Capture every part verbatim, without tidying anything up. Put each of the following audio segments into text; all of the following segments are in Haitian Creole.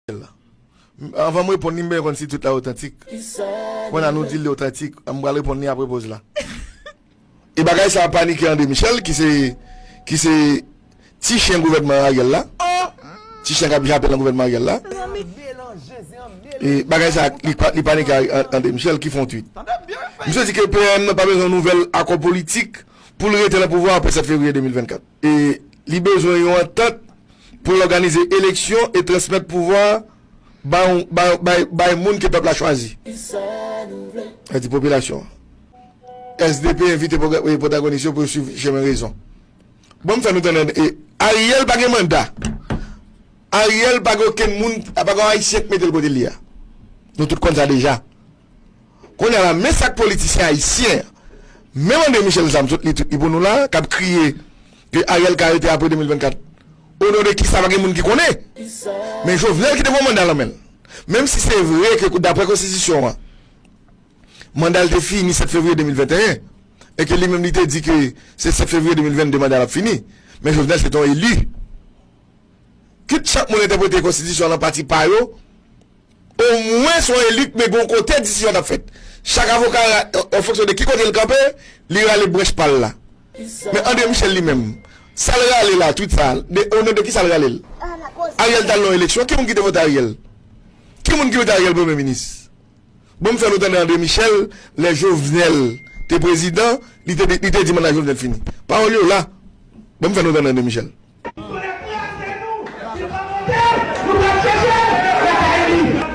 Anvan m reponn li, m bezwen konn si tweet la otantik. Kounye a nou di l li otantik, m pral reponn li apre poz la. E bagay sa a panike André Michel, ki se, ki se ti chen gouvènman Ariel la. Ti chen k ap jape nan gouvènman Ariel la. E bagay sa a, li pa, li panike An-, André Michel, ki fè yon tweet. Misye di ke P M nan pa bezwen nouvèl akò politik pou l rete nan pouvwa apre sèt fevriye de mil vennkat. E li bezwen yon antant pou l òganize eleksyon e transmèt pouvwa a bay, bay, bay, bay moun ke pèp la chwazi. Sa di popilasyon an. S D P envite pwogra-, e, pwotagonis yo pou yo swiv chemen rezon. Bon, m fè nou tande, e, Ariel pa gen manda. Ariel pa gen okenn moun, pa gen Ayisyen k mete l kote l ye a. Nou tout konn sa deja. Kounye a la, men sa k politisyen ayisyen, menm André Michel sa m sot li tweet li pou nou la, k ap kriye ke Ariel ka rete apre de mil vennkat. O non de kisa pa gen moun ki konnen? Men Jovenel ki te pran manda l nan men l. Menm si se vre ke, daprè konstitisyon an, manda l te fini sèt fevriye de mil venteyen, e ke li menm li te di ke se sèt fevriye de mil vennde manda l ap fini, men Jovenel se te yon eli. Kit chak moun entèprete konstitisyon nan pati pa yo, omwen se yon eli, men gen yon kote desizyon t ap fèt. Chak avoka, an fonksyon de ki kote l kanpe, li rale branch pa l la. Men André Michel li menm, sa l rale la, tweet sa, de, o non de kisa l rale l? Ariel t al nan yon eleksyon, ki moun ki te vote Ariel? Ki moun ki mete Ariel premye minis? Bon, m fè nou tande André Michel, lè Jovenel te prezidan, li te, li te di manda Jovenel fini. Pawòl yo la. Bon, m fè nou tande André Michel.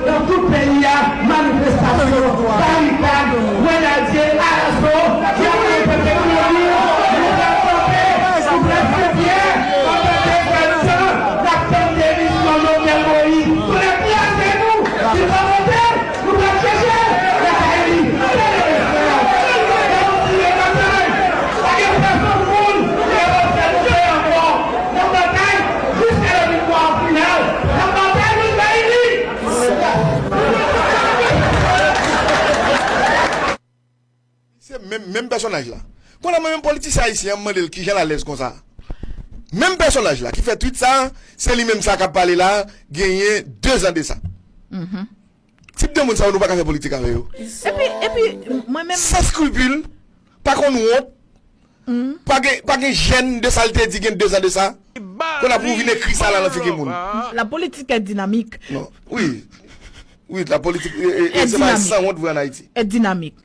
Nan tout peyi a, manifestasyon, barikad, grenadye, aso, y ap fè pèp la di, nou pral kanpe, nou pral fè fyè, antanke jèn jan, n ap tann demisyon Jovenel Moïse. Kounye a, ki ajenou, ki pa monte, nou pral chèche lakay li. Tande mesye a. Nan yon ti batay, pa gen pèsonn moun ki kapab fè nou pè ankò. N ap batay jiska la viktwa final. N ap batay pou n bay li. Se menm, menm pèsonaj la. Kounye a mwen menm politisyen ayisyen an, m mande l kijan l alèz konsa. Menm pèsonaj la ki fè tweet sa, se li menm sa k ap pale la, genyen dezan de sa. Tip de moun sa yo, nou pa ka fè politik avè yo. Epi, epi, mwen menm San skripil, pa konn wont, pa gen, pa gen jèn de sa l te di gen dezan de sa. Kounye a pou w vin ekri sa la nan figi moun. La politique est dynamique. Non, wi. Wi, la politik, e, e, e, se bagay san wont vre an Ayiti. Est dynamique.